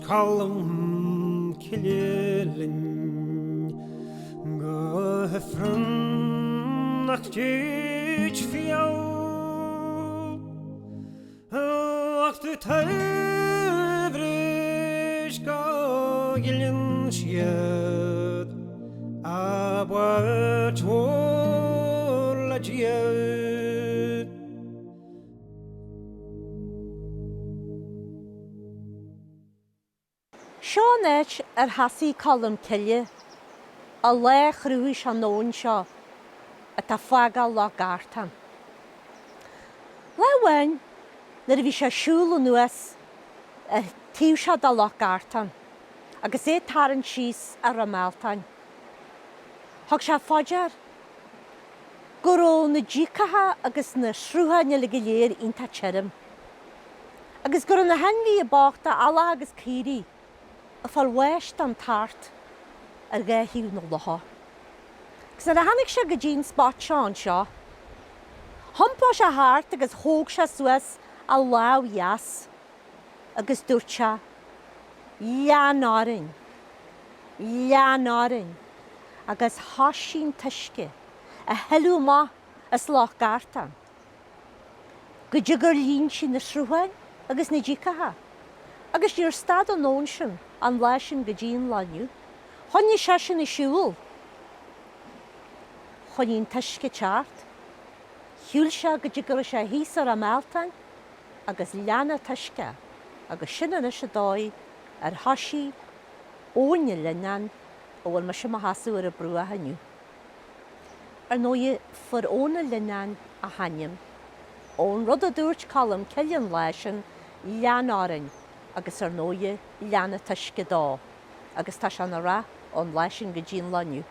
Colm Cille linn go hIfreann nach duit fial Ach tú taibhris go gceileann siad a bpáirt mhór le Dia. Seo an áit ar sheasaigh Colm Cille an lá a chruthaigh sé an abhainn seo atá ag fágáil Loch Gartán. Lá amháin nuair a bhí sé ag siúl anuas an taobh seo de Loch Gartán agus é ag tarraingt síos ar Dhroim Alltáin, thug sé fá dear go raibh na díocacha agus na srutháin uile go léir iontach tirim. Agus go raibh na hainmhithe bochta, eallach agus caoirigh, ag fáil bháis den tart ar dhá thaobh na locha. Agus nuair a tháinig sé go dtí an spot seo anseo, thiompódh sé thart agus thóg sé suas a lámh dheas agus dúirt sé, Lean orainn! Lean orainn! Agus thoisigh an t-uisce a shileadh amach as Loch Gartán. go dtí gur líon sí na srutháin agus na díocacha, agus níor stad an abhainn sin an lá sin go dtí an lá inniu. Choinnigh seisean ag siúl. Choinnigh an t-uisce ag teacht. Shiúil sé go dtí go raibh sé thíos ar Dhroim Alltáin agus lean an t-uisce agus sin anois an dóigh ar thoisigh Abhainn an Leannáin a bhfuil mise i mo sheasamh ar a bruach inniu. Ar ndóighe, fuair Abhainn an Leannáin a hainm ón rud a dúirt Colm Cille an lá sin, lean orainn, agus ar ndóighe, lean an t-uisce dó, agus tá sé ina rath ón lá sin go dtí an lá inniu.